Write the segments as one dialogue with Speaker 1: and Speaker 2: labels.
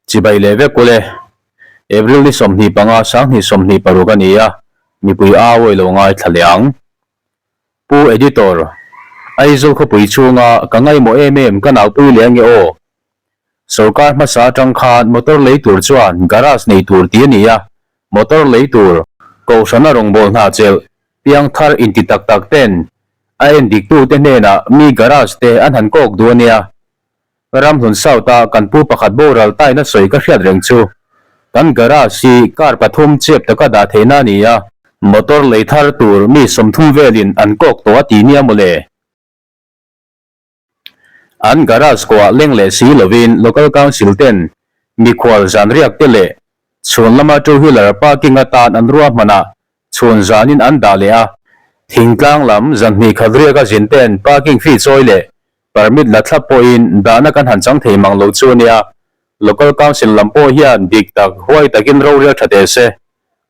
Speaker 1: Chibai leh vek ule. April ni 25 2026 a ni a, mipui au i lo ngaithla leh ang. Pu Editor, Aizawl khawpui chhunga ka ngaimawh em em ka naupui leh ange aw. Sorkar hmasa atang khan motor lei tur chuan garage nei tur tih a ni a, motor lei tur Kohhrana rawngbâwl hna chelh piangthar inti tak tak ten a endiktute hnenah mi garage te an han kawk duh a nia. Ramhlun South a kan pu pakhat boral taina sawi ka hriat reng chu kan garage hi car pathum chep taka dah theihna a ni a, motor lei thar tur mi 30 velin an kawk tawh a ti nia mawle. An garage kawah leng leh si lovin Local Council ten mikhual zanriak te leh chhun lama two wheeler parking atan an ruahman a, chhun zanin an dah leh a. Thingtlang lam zanhnih khat riaka zin ten parking fee chawi leh permit la thlap pawhin dahna kan han chang thei mang lo chu a nia. Local Council lam pawh hian dik tak huai takin rorel tha teh se.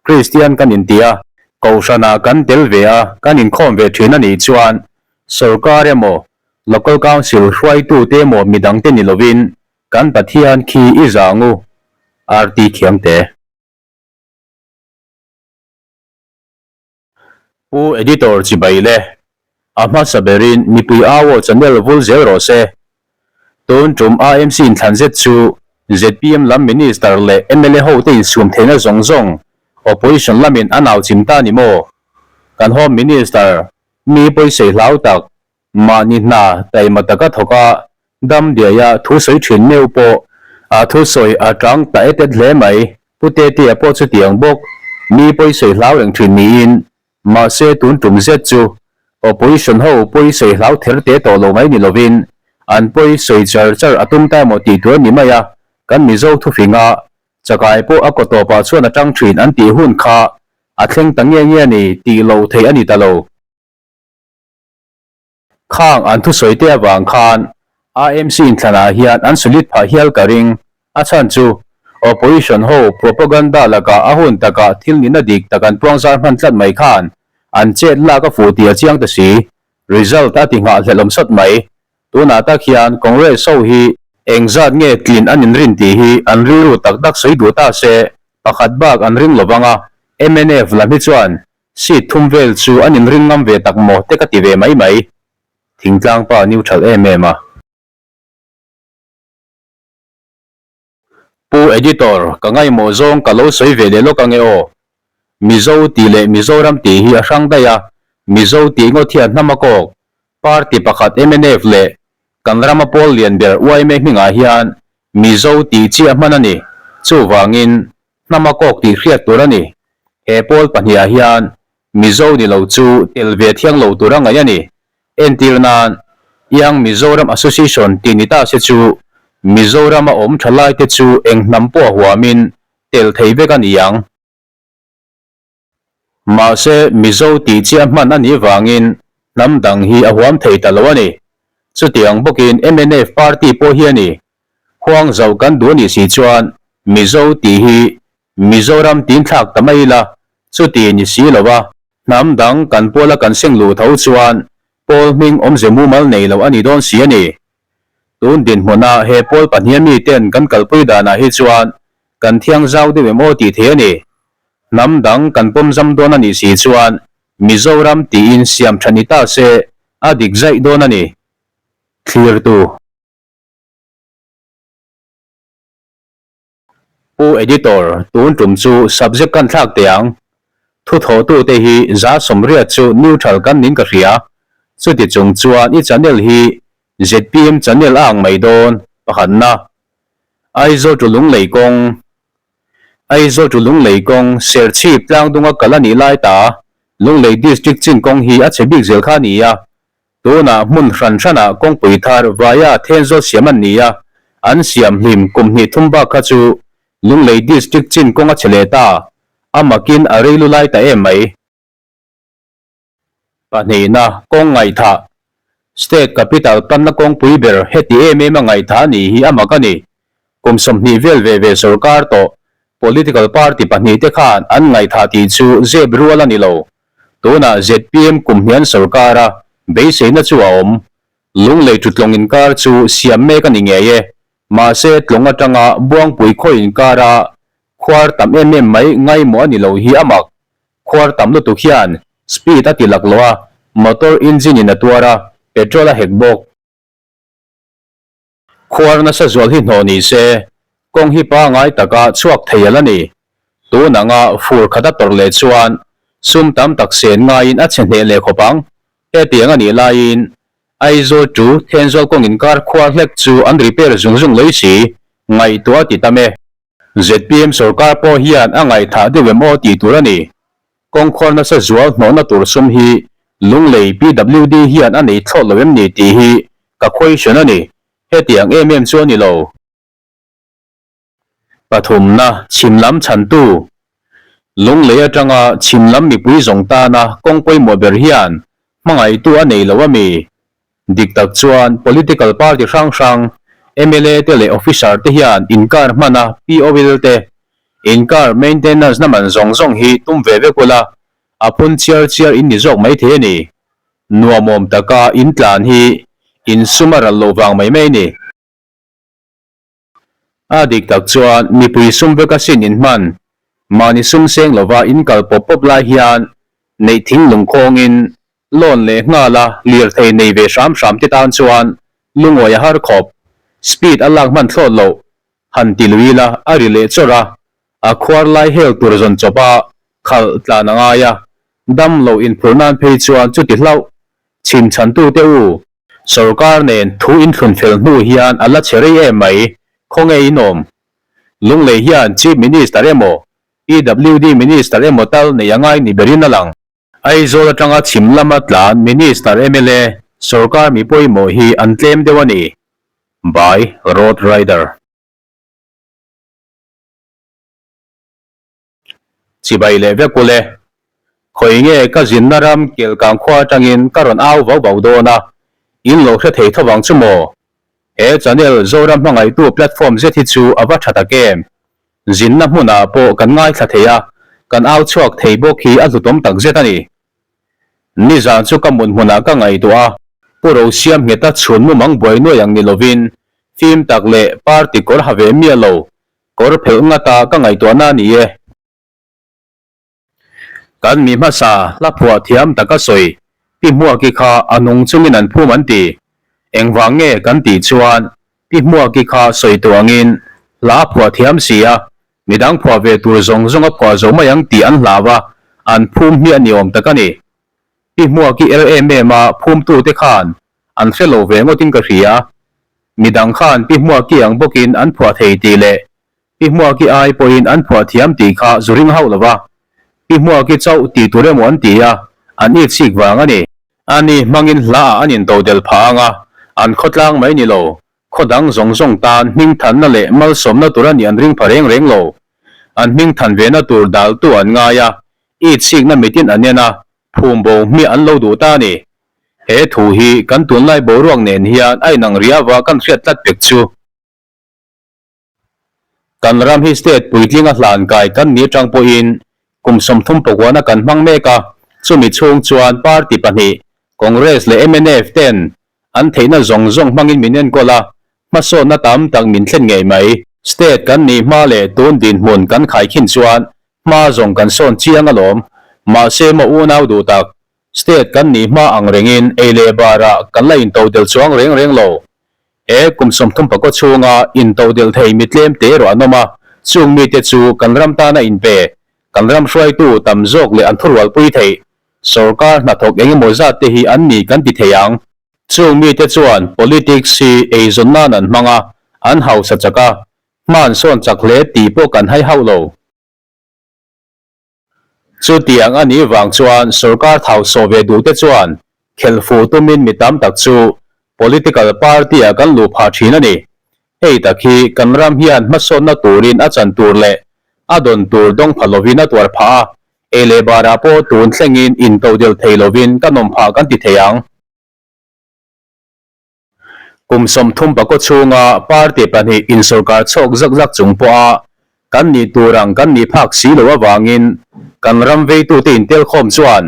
Speaker 1: Kristian kan inti a, Kohhranah kan tel ve a, kan inkhawm ve thin a nih chuan Sorkar emaw, Local Council hruaitute emaw midangte ni lovin kan Pathian khi i zang u, RT Khiangte. Pu Editor chibai le, a hmasa berin mipui au aw channel vul zel rawh se. Tun tum AMC inthlan zet chu zpm lam Minister leh mla ho te insum theihna zawng zawng Opposition lamin an au chim ta ni maw? Kan Home Minister mi pawisei hlau tak, mahni hna taima taka thawk a, dam diaia thu sawi thin meuh pawh a thusawi a tang ta et et hle mai. Pu Tetea pawh chutiang bawk, mi pawisei hlau reng thin niin, mahse tun tum zet chu Opposition ho pawisei hlau ther te tawh lo mai ni lovin an pawisawi char char a tum ta emaw tih tur a ni mai a, kan Mizo thufinga chakai pawh a kaw tawpah chuan a tang thin an tih hun kha a thleng ta nge nge a ni tih loh theih a ni ta lo. Khang an thusawi te avang khan AMC inthlanah hian an solid phah hial ka ring. A chhan chu Opposition ho propaganda lakah a hun takah thil nihna dik tak an puangzar hman tlat mai khan an chet lak a fuh tih a chiang ta si. Result a ti nghahhlelh awm sawt mai. Tunah tak hian Congress ho hi engzat nge tlin an inrin tih hi an rilru tak tak sawi duh ta se pakhat bak an ring lovang a, mnf lam hi chuan Seat thum vel chu an inring ngam ve tak maw te ka ti ve mai mai. Thingtlang pa neutral em em a. Pu Editor, ka ngaihmawh zawng ka lo sawi ve leh lawk ange aw. Mizo tih leh Mizoram tih hi a hrang daih a, Mizo tih ngawt hian hnam a kawk. Party pakhat mnf leh kan rama pawl lian ber yma hmingah hian Mizo tih chiah hman a ni. Chuvangin Hnam a kawk tih hriat tur a ni. He pawl pahnihah hian Mizo ni lo chu tel ve thiang lo tur a ngaih a ni. Entir nan, Young Mizoram Association tih ni ta se chu Mizoram a awm tha lai te chu eng hnam pawh a huamin tel thei vek a ni ang. Mahse, Mizo tih chiah hman a nih vangin hnam dang hi a huam thei ta lo a ni. Chutiang bawkin mnf party pawh hi a ni. Huang zauh kan duh a nih si chuan Mizo tih hi Mizoram tin thlak ta mai ila, chuti ni si lo a, hnam dang kan pawla kan seng luh tho chuan pawl hming awmze mumal nei lo a ni dawn si a ni. Tun dinhmuna he pawl pahniha miten kan kalpui danah hi chuan kan thiang zau deuh em aw tih thei a ni. Hnam dang kan pawm zam dawn a nih si chuan Mizoram tiin siam tha ni ta se a dik zaih dawn a ni. Thlirtu. Pu Editor, tun tum chu subject kan thlak teh ang. Thuthawhtute hi 180 chu neutral kan nin ka hria. Chuti chung chuan i channel hi zpm channel a ang mai dawn, pakhatna. Aizawl to Lunglei kawng Aizawl to Lunglei kawng Serchhip tlangdunga kal a nih lai ta Lunglei District chin kawng hi a chhe bik zel kha a ni a. Tunah hmun hran hranah kawngpui thar vaia Thenzawl siam an ni a, an siam hlim kum hnih thum bak kha chu Lunglei District chin kawng a chhe leh ta, a makin a rei lu lai ta em mai. Pahnihna, kawng ngaihthah. State capital panna kawngpui ber heti em em a ngaihthah a nih hi a mak a ni. Kum 20 vel ve ve sorkar tawh political party pahnihte khan an ngaihthah tih chu zep rual a ni lo. Tunah zpm kum hnian sorkar a beiseina chu a awm. Lunglei thutlawng inkar chu siam mek a ni ngei e. Mahse tlawng atanga Buangpui khaw inkara khuar tam em em mai ngaimawh a ni lo hi a mak. Khuar tam lutuk hian speed a ti lak lo a, motor engine in a tuar a, petrol a hek bawk. Khuar nasa zual hi hnawh ni se, kawng hi pangai taka chhuak thei a la ni. Tun anga fur khat a tawrh leh chuan sum tam tak sen ngaiin a chhe hneh leh khawp ang. Hetiang a nih laiin Aizawl to Thenzawl kawng inkar khuar hlek chu an repair zung zung lei si, ngaihtuah a ti tam e. Zpm sorkar pawh hian a ngaihthah deuh em aw tih tur a ni. Kawng khuar nasa zual hnawhna tur sum hi Lunglei PWD hian a nei thlawt lo em ni tih hi ka question a ni. Hetiang em em chu a ni lo. Pathumna, chhim lam chhantu. Lunglei atanga chhim lam mipui zawng tana kawng pawimawh ber hian hmangaihtu a nei lo a mi? Dik tak chuan political party hrang hrang, mla te leh officer te hian inkar hmana POL te, inkar maintenance na man zawng zawng hi tum ve vek ula, a phun chiar chiar in ni zawk mai thei a ni. Nuamawm taka in tlan hi in sum a ral loh vang mai mai a ni. A dik tak chuan mipui sum vek asin in hman, mahni sum seng lova in kal pawp pawp lai hian neih thing lungkhawngin loan leh nghala lirthei nei ve hram hram te tan chuan lungawi a har khawp. Speed a lak hman thlawt loh han ti lui ila a ri leh chawrh a, a khuar lai hel tur zawn chawp a khalh tlan a ngai a, dam loh inphur nan phei chuan chuti hlauh chhim chhantute u. Sorkar nen thu inthlun fel hnu hian a la che rei em mai, khawnge in awm? Lunglei hian Chief Minister emaw, PWD Minister emaw tal neih a ngai ni berin a lang. Aizawl atanga chhim lama tlan Minister mla sorkar mi pawimawh hi an tlem deuh a ni. By Road Rider. Chibai leh vek ule. Khawi nge ka zinna ram Kelkang khua atangin ka rawn au vau vau dawn a, in lo hre thei tho vang chu maw? He channel Zoram hmangaihtu platform zet hi chu a va tha tak em? Zinna hmunah pawh kan ngaithla thei a, kan au chhuak thei bawk hi a hlutawm tak zet a ni. Nizan chu ka mut hmunah ka ngaihtuah a, Pu Rosiam ngheta chhun mumang buai nuai ang ni lovin fim tak leh party kawr ha ve miah lo Kawr phelh ngata ka ngaihtuahna a ni e. Kan mi hmasa hla phuah thiam taka sawi Pi Hmuaki kha a nung chungin an phum an ti. Engvang nge kan tih chuan Pi Hmuaki kha sawi tawh angin hla a phuah thiam si a, midang phuah ve tur zawng zawng a phuah zo mai ang tih an hlau a, an phum hmiah ni awm tak a ni. Pi Hmuaki er em em a phumtute khan an hre lo ve ngawtin ka hria. Midang khan Pi Hmuaki ang bawkin an phuah thei tih leh Pi Hmuaki ai pawhin an phuah thiam tih kha zu ring hauh lo va. Pi Hmuaki chauh tih tur emaw an ti a, an it sik vang a ni. Ani hmangin hlaah an intodelh phah ang a, an khawtlang mai ni lo, khaw dang zawng zawng tan hmingthanna leh malsawmna tur a nih an ring pha reng reng lo. An hmingthan vena tur daltu an ngai a, it sikna mitin an en a, phum bo hmiah an lo duh ta a ni. He thu hi kan tunlai boruak nen hian a inang riava kan hriat tlat pek chu. Kan ram hi state puitling a hlan kai kan ni atang pawhin kum 30 pakuana kan hmang mek a, chumi chhung chuan party pahnih, Congress leh mnf ten an theihna zawng zawng hmangin min enkawl a, hmasawnna tam tak min thlen ngei mai. State kan nih hma leh tun dinhmun kan khaikhin chuan hma zawng kan sawn chiang alawm, mahse maw unau duh tak, State kan nih hma ang rengin ei leh barah kan la intodelh chuang reng reng lo. He kum 30 pakaw chhunga intodelh thei mi tlem te erawh an awm a, chung mite chu kan ram tana inpe, kan ram hruaitu tam zawk leh an thurualpui theih sorkar hnathawk eng emaw zat te hi an ni kan ti thei ang. Chung mite chuan politics hi eizawn nan an hmang a, an hausa chak a, hma an sawn chak hle tih pawh kan hai hauh lo. Chutiang a nih vang chuan sorkar thau sawh ve duhte chuan khelh fuh tumin mi tam tak chu political party-ah kan luh phah thin a ni. Hei tak hi kan ram hian hmasawnna turin a chan tur leh a dawn tur dawng pha lovin a tuar phah a, ei leh barah pawh tun thlengin intodelh thei lovin kan awm phah kan ti thei ang. Kum 30 pakaw chhunga party pahnih insorkar chhawk zak zak chung pawha kan nih tur ang kan nih phak si lo avangin kan ram veitute intelkhawm chuan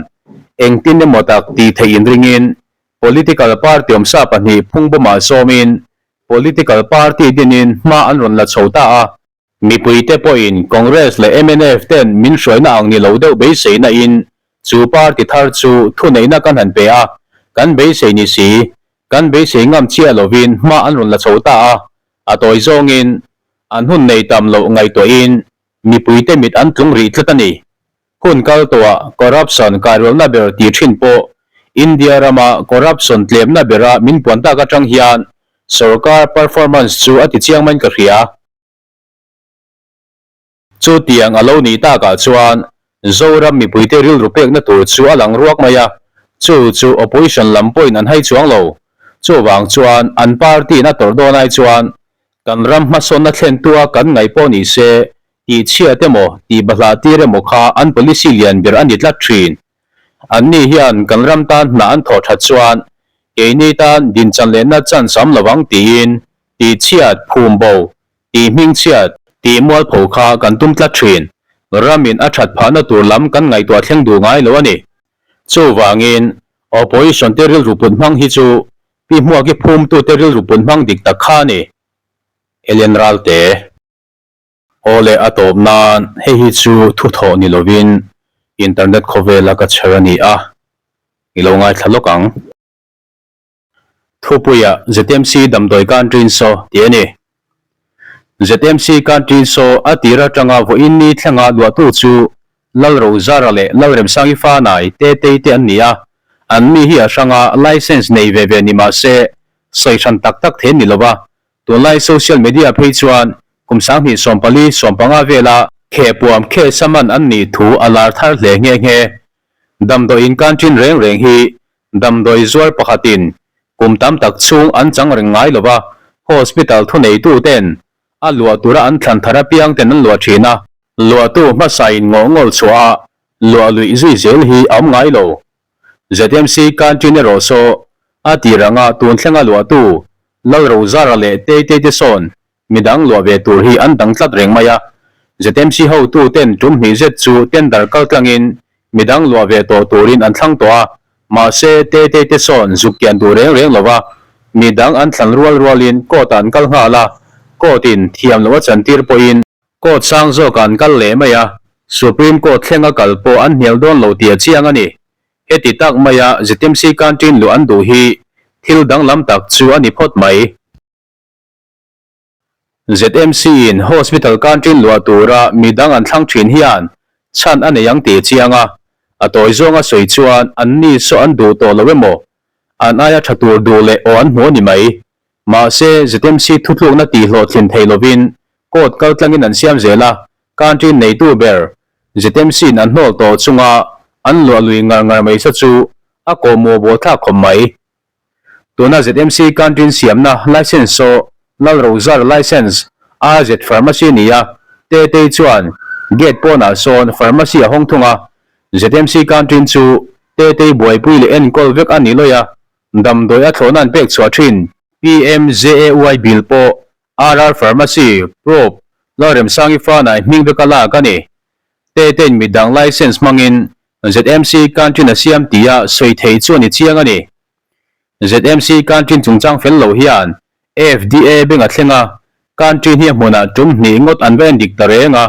Speaker 1: engtin emaw tak tih theih inringin political party awmsa pahnih phungbawmah sawmin. Political party dinin hma an rawn la chho ta a. Mipuite pawhin Congress leh mnf ten min hruaina ang ni lo deuh beiseina in chu party thar chu thuneihna kan han pe a, kan beisei ni si, kan beisei ngam chiah lovin hma an rawn la chho ta a, a tawi zawngin an hun nei tam loh ngaihtuahin mipuite mit an tlung rih tlat a ni. Hun kal tawhah corruption kairualna ber tih thin pawh India rama corruption tlemna bera min puan tak atang hian sorkar performance chu a ti chiang maiin ka hria. Chutiang a lo nih takah chuan Zoram mipuite rilru pekna tur chu a lang ruak mai a, chu chu opposition lam pawhin an hai chuang lo. Chuvang chuan an party-in a tawrh dawn ai chuan kan ram hmasawnna thlentua kan ngaih pawh ni se Tih chhiat emaw, tih bahlah tir emaw kha an policy lian ber a ni tlat thin. Anni hian kan ram tan hna an thawh that chuan keini tan dinchan lehna chance a awm lo ang tiin tih chhiat, phum bo, tih hming chhiat, tih mualpho kha kan tum tlat thin. Ramin a that phahna tur lam kan ngaihtuah thleng duh ngai lo a ni. Chuvangin, opposition te rilru put hmang hi chu Pi Hmuaki phumtute rilru put hmang dik tak kha a ni. Ellen Ralte. Aw le a tawp nan hei hi chu thuthawh ni lovin internet khawvela ka chher a ni a, i lo ngaithla lawk ang. Thupuia ZMC damdawi kan ṭin saw tih a ni. ZMC kan ṭin saw a tir aṭanga vawiin ni thlenga luahtu chu Lalrozara leh Lalremsangi Fanai Tetei te an ni a, an mi hi a hranga license nei ve ve ni mah se sawi hran tak tak thei an ni lova, Tunlai social media phei chuan kum 2014, 15 vela khehpuam khehsa man an nih thu a lar thar hle nghe nghe. Damdawi in canteen reng reng hi damdawi zuar pakhatin kum tam tak chhung an chang reng ngai lova, hospital thuneitu ten a luah tura an thlan thar apiang ten an luah thin a, luahtu hmasa in ngawh ngawl chhuah a luah luih zui zel hi a awm ngai lo. ZMC canteen erawh saw a tir anga tun thlenga luahtu Lalrozara leh Teitei te sawn midang luah ve tur hi an dang tlat reng mai a. ZMC hotu ten tum hnih zet chu tender kal tlangin midang luah ve tawh turin an thlang tawh a, mahse Teitei te sawn zuk kian duh reng reng lova midang an thlan rual rualin court ah an kal nghal a, court in thiam loh a chantir pawhin Court sang zawkah an kal leh mai a, Supreme Court thlenga kal pawh an hnial dawn lo tih a chiang a ni. Heti tak maia ZMC canteen luh an duh hi thil danglam tak chu a ni phawt mai. ZMC in hospital canteen luah tura midang an thlang thin hian chhan a nei ang tih a chiang a, a tawi zawnga sawi chuan anni saw an duh tawh lo emaw, an aia tha tur duh leh aw an hmu a ni mai. Mahse, ZMC thutlukna tihhlawhtlin thei lovin court kaltlangin an siam zel a, canteen neitu ber ZMC-in an hnawl tawh chunga an luah lui ngar ngar mai sa chu a kawhmawh bawh thlak khawp mai. Tuna ZMC canteen siamna license saw Lalrozar license RZ Pharmacy ni a, Tetei chuan gate pawnah sawn pharmacy a hawng thung a, ZMC canteen chu Tetei buaipui leh enkawl vek a ni lawih a, Damdawi a thlawhna an pek chhuah thin. PMJAY bill pawh RR Pharmacy, Prop. Lalremsangi Fanai hming veka lak a ni. Tetein midang license hmangin ZMC Canteen a siam tia sawi thei chu a ni chiang a ni. ZMC Canteen chungchang fel lo hian FDA beng a thleng a, Canteen hi a hmunah tum hnih ngawt an va en dik ta reng a.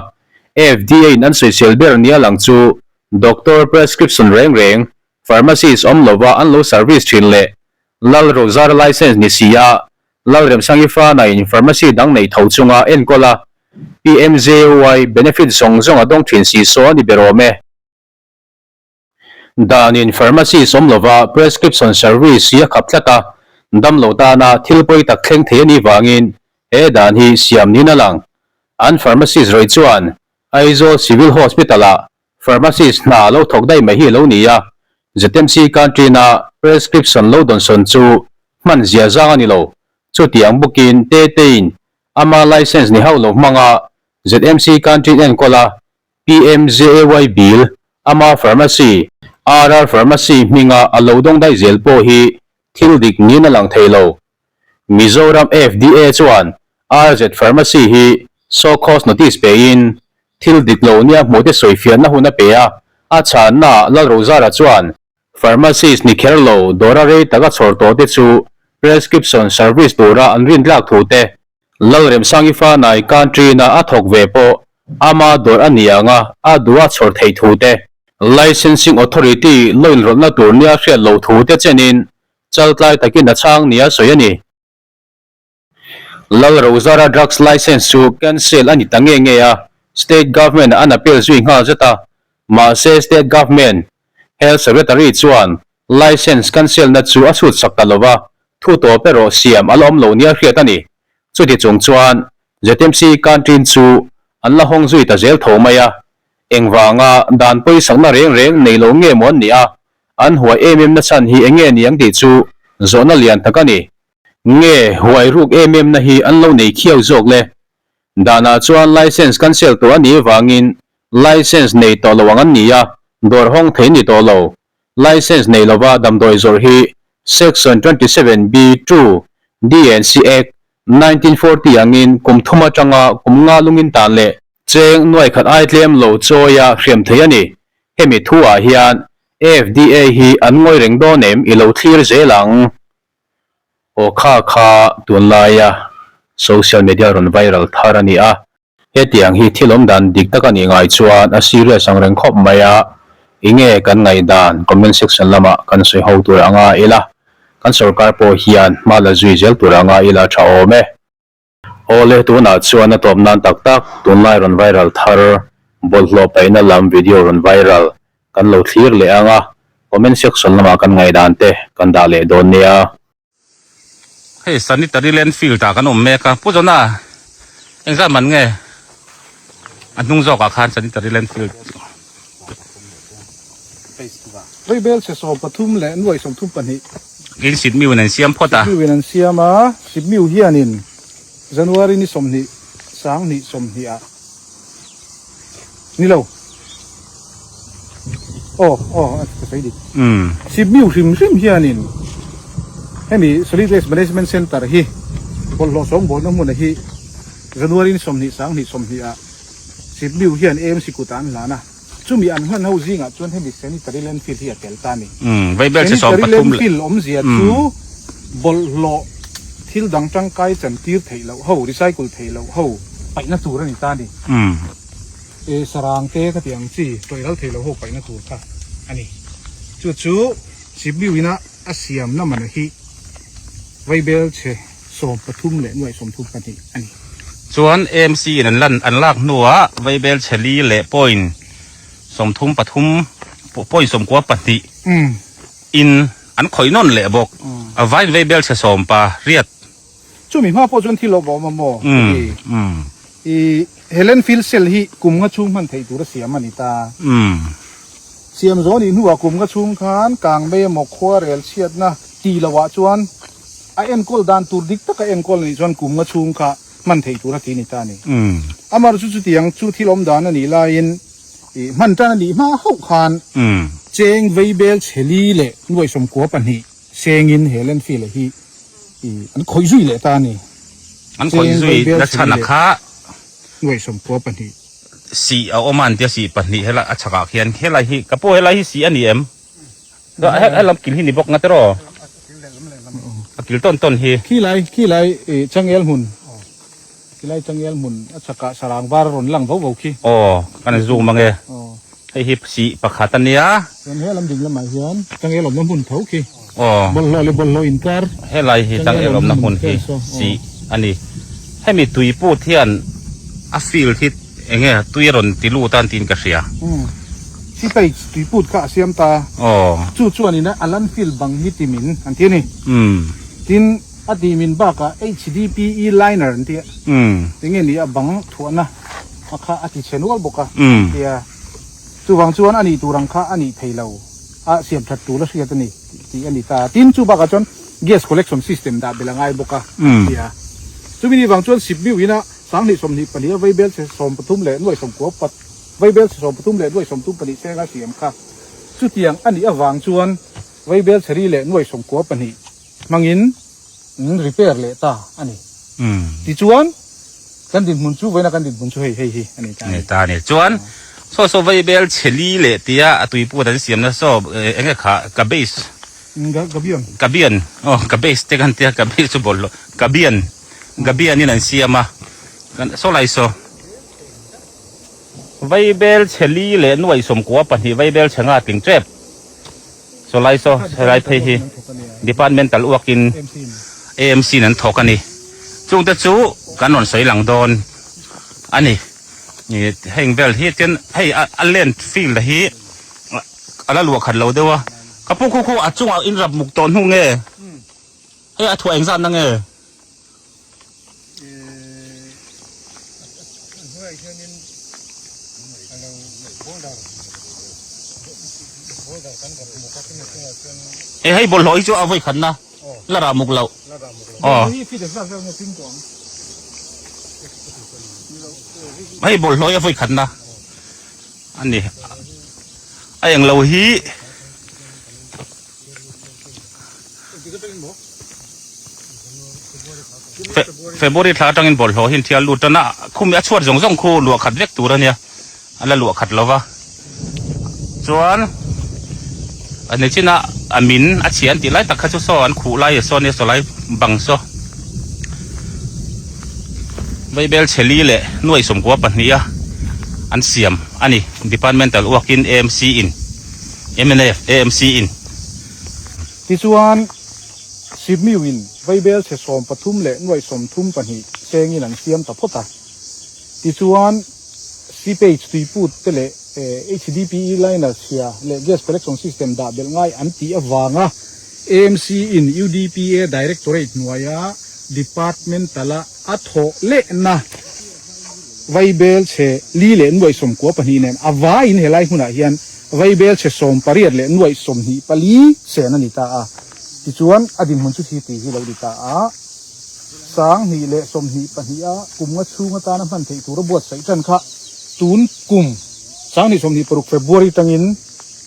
Speaker 1: FDA in an sawisel ber nia lang chu Doctor prescription reng reng Pharmacist awm lova an lo service thin leh Lal Rozar license ni si a, Lalremsangi fana in pharmacy dang nei tho chunga enkawl a, PMJAY benefit zawng zawng a dawng thin si saw a ni ber awm e. Dan in pharmacist awm lova prescription service hi a khap tlat a, damlo tana thil pawi tak thleng thei a nih vangin he dan hi siam niin a lang. An pharmacist rei chuan Aizawl Civil Hospital ah Pharmacist hna lo thawk daih mai hi a lo ni a, ZMC canteen-a prescription lo dawnsawn chu hman zia zang a ni lo. Chutiang bawkin Tetein ama license ni hauh lo hmanga ZMC canteen enkawl a, PMJAY bill ama pharmacy, RR Pharmacy hminga a lo dawng daih zel pawh hi thil dik niin a lang thei lo. Mizoram FDA chuan RZ Pharmacy hi show cause notice pein thil dik lo nia hmuhte sawifiahna hun a pe a, a chhannaah Lalrozara chuan, Pharmacist ni kher lo dawra rei taka chhawr tawhte chu Prescription service tura an rintlak thu te, Lalremsangi Fanai Canteen-a a thawk ve pawh ama dawr a ni ang a, a duh a chhawr theih thu te, Licensing Authority lo inrawlhna tur nia hriat loh thu te chenin chaltlai takin a chhang nia sawi a ni. Lalrozara drugs licence chu cancel a ni ta nge nge a, state government an appeal zui nghal zet a, mahse state government health secretary chuan licence cancel na chu a chhut sak ta lo va, thu tawp erawh siam a la awm lo nia hriat a ni. Chuti chung chuan ZMC canteen chu an la hawng zui ta zel tho mai a, engvanga dan pawisakna reng reng nei lo nge maw an nih a, an huai em em na chhan hi enge niang tih chu zawhna lian tak a ni. Nge huai ruk em em na hi an lo nei khiau zawk le? Danah chuan licence cancel tawh a nih vangin licence nei tawh lo ang an ni a, dawr hawng thei ni tawh lo. Licence nei lova damdawi zawrh hi Section 27 B 2 DNC Act, 1940 angin kum thum atanga kum nga lungin tan leh cheng nuai khat ai tlem lo chawia hriam thei a ni. Hemi thu ah hian FDA hi an ngawi reng dawn em i lo thlir zel ang. Aw kha kha tunlaia social media rawn viral thar a ni a. Hetiang hi thil awm dan dik tak a nih ngai chuan a serious ang reng khawp mai a, enge kan ngaihdan comment section lamah kan sawi ho tur anga ila, kan sorkar pawh hian hma la zui zel tur anga ila tha awm e. Awle tunah chuan a tawp nan tak tak tunlai rawn viral thar bawlhhlawh paihna lam video rawn viral kan lo thlir leh ang a, comment section lamah kan ngaihdan te kan dah leh dawn nia.
Speaker 2: Hei sanitary landfill tah kan awm mek a, Pu Jona engzat man nge a hnung zawkah khan sanitary landfill.
Speaker 3: Vaibel chhe 13 leh nuai 32.
Speaker 2: In Sipmiu in an siam phawt a.
Speaker 3: Sipmiu in an siam a, Sipmiu hianin January ni 20 sanghnih 20 ah ni lo aw aw ka sawi dik. Sipmiu hrim hrim hianin hemi Solid Waste Management Centre hi bawlhhlawh sawngbawlna hmuna hi January ni 20 sanghnih 20 ah Sipmiu hian AMC kutah an hlan a. Chumi an hman ho zingah chuan hemi sanitary landfill hi a tel ta a ni. Sanitary landfill awmzia chu bawlhhlawh thil dang tangkai chantir theih loh ho, recycle theih loh ho paihna tur a ni ta a ni. E sarang te ka tih ang chi tawih ral theih loh ho paihna tur kha a ni. Chu chu Sibiu ina a siamna mana hi Vaibel chhe 13 leh nuaih 32 a ni.
Speaker 2: Chuan AMC in an lan an lak hnuah Vaibel chhe li leh point 33 point 92 in an khawih nawn leh bawk. A vaiin Vaibel chhe sawm pa riat.
Speaker 3: Chumi hma pawh chuan thil a awm a maw ka ti. I he landfill cell hi kum nga chhung hman theih tur a siam a ni ta. Siam zawh a nih hnuah kum nga chhung khan kangmei emaw khua rel chhiatna tih lohah chuan a enkawl dan tur dik taka enkawl a nih chuan kum nga chhung kha hman theih tur a ti ni ta a ni. Amaherawhchu chu chutiang chu thil awm dan a nih laiin i hman tan a nih hma hauh khan cheng veibel chheli leh nuaih 92 sengin he landfill hi i an khawih zui leh ta a ni.
Speaker 2: An khawih zui na chhan a kha.
Speaker 3: Nuaih 92.
Speaker 2: Sih a awm a an tia sih pahnih helai a chhakah khian helai hi ka pu helai hi sih a ni em? Helam kil hi ni bawk nga tiraw? A kil tawn tawn hi.
Speaker 3: Khilai khilai i changel hmun khilai changel hmun a chhakah sarang var a rawn lang vo vo khi.
Speaker 2: Aw kan zoom ange. Hei hi sih pakhat a nia.
Speaker 3: Chuan helam ding lamah hian changel awmna hmun tho khi.
Speaker 2: Aw.
Speaker 3: Bawlhhlawh leh bawlhhlawh inkar.
Speaker 2: Helai hi changel awmna hmun hi sih a ni. Hemi tui put hian a field hi enge tui a rawn ti lut a tiin ka hria.
Speaker 3: Sipai tui put kha a siam ta.
Speaker 2: Aw.
Speaker 3: Chu chuanin a landfill bang hi timin an ti a ni. Tin, a timin bakah HDPE liner an ti a. Enge ni a bang thuahna a kha a ti chhe nual bawk a tia. Chuvang chuan a nih tur ang kha a nih thei lo a, siam that tur a hriat a ni tih a ni ta. Tin, chu bakah chuan gas collection system dah belh a ngai bawk a tia. Chumi ni vang chuan Sipmiu ina 20 24 a vaibel chhe 13 leh nuai 90 pat Vaibel chhe 13 leh nuai 32 senga siam kha chutiang a nih avang chuan Vaibel chhe ri leh nuai 92 hmangin an repair leh ta a ni. Tichuan kan dinhmun chu vawiina kan dinhmun chu hei hei hi a ni ta a ni.
Speaker 2: Ni ta a ni. Chuan saw saw Vaibel chhe li leh tia a tuiput an siamna saw enge kha ka base.
Speaker 3: Gabion.
Speaker 2: Gabion aw ka base te kan tia ka base chu bawlhhlawh Gabion Gabion in an siam a kan saw lai saw Vaibel chhe li leh nuaih sawmkua pahnih Vaibel chhe nga tling tep saw lai saw helai phei hi departmental work in AMC in an thawk a ni chungte chu kan rawn sawi lang dawn a ni heng vel hi chuan hei a land field hi A la luah khat lo deuh a. Ka pu khu khu a chungah in rap muk tawh hnu nge? Hei a thuah engzat na nge? E hei bawlhhlawh hi chu a vawi khat na la rah muk loh. Aw. Hei bawlhhlawh hi a vawi khat na. A ni a eng lo hi February thla atangin bawlhhlawh hi an thial lut tan a khumi a chhuat zawng zawng khu luah khat vek tur a nia a la luah khat lo va chuan a ni chin a a min a chhia an tih lai tak kha chu saw an khuh lai saw nia saw lai bang saw Vaibel chheli leh nuaih 12 a an siam a ni. Departmental work-in AMC in mnf AMC in.
Speaker 3: Tichuan, Sipmiu-in Vaibel chhe 13 leh nuaih 32 chengin an siam ta phawt a. Tichuan, Seepage tuiput te leh HDPE liner chhia leh gas collection system dah belh ngai an tih avanga AMC in UDPA Directorate hnuaia Departmental-a a thawh lehna Vaibel chhe li leh nuaih 92 nen a vaiin helai hmunah hian Vaibel chhe 80 leh nuaih 24 sen a ni ta a. Tichuan, a dinhmun chu thi tih hi lo ni ta a. 2022 a kum nga chhung atana hman theih tura buatsaih tan kha tun kum 2026 February tangin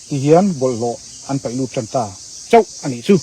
Speaker 3: ti hian bawlhhlawh an paih lut tan ta chauh a nih chu.